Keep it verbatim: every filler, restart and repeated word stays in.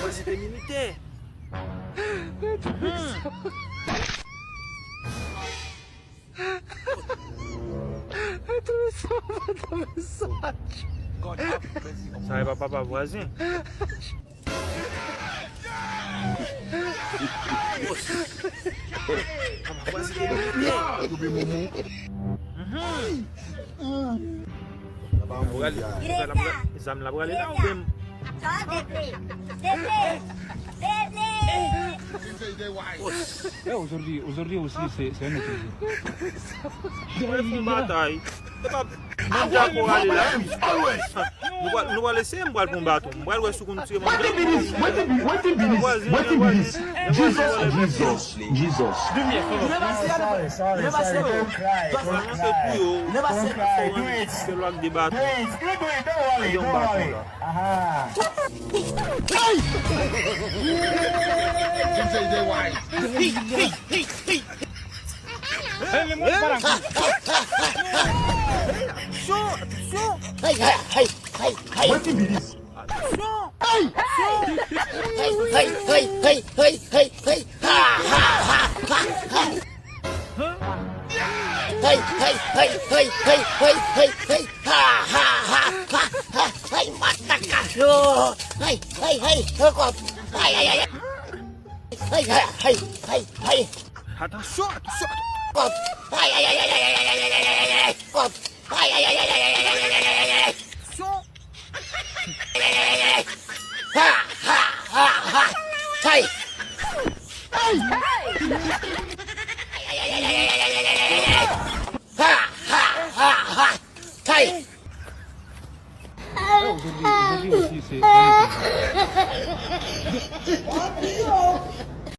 Pwazin te militè. Hmm. Sa e pa papa vwazen. Papa vwazen te militè. Mhm. Zam la prale la oubyen? Eh, aujourd'hui, aujourd'hui aussi, c'est, c'est un autre jour. Mwen fè yon batay. Se pa Mandjako ale la. Nou pral, nou pral eseye, m pral pran baton. M pral wè si w konn tire Mandjako. Wetin bilis? Wetin bilis? Wetin bilis? Jesus, Jesus, Jesus. Sorry, sorry, sorry. Don't cry, don't cry. Don't cry. Do it. Do it. Do it. Don't worry, don't worry. Aha. Hey! Hey, hey, hey, hey! Hey, le monde part en couille. Attention, attention. Hey, hey, hey, hey, hey. Attention. Hey! Hey, hey, hey, hey, hey, hey, hey. Ha, ha, ha, ha, ha. Hey, hey, hey, hey, hey, hey, hey, hey. Ha, ha, ha, ha, ha. Hey, matakacho. Hey, hey, hey, ankò. Hey, hey, hey, hey. Hey, hey, hey, hey, hey. Attention, attention. Ankò. Hey, hey, hey, hey, hey, hey, hey, hey, hey. Ankò. Hey, hey, hey, hey, hey, hey, hey, hey, hey. Attention. Ha, ha, ha, ha. Hey! Hey! Ha, ha, ha, ha. Hey! Aujourd'hui, aujourd'hui aussi, c'est un autre jour.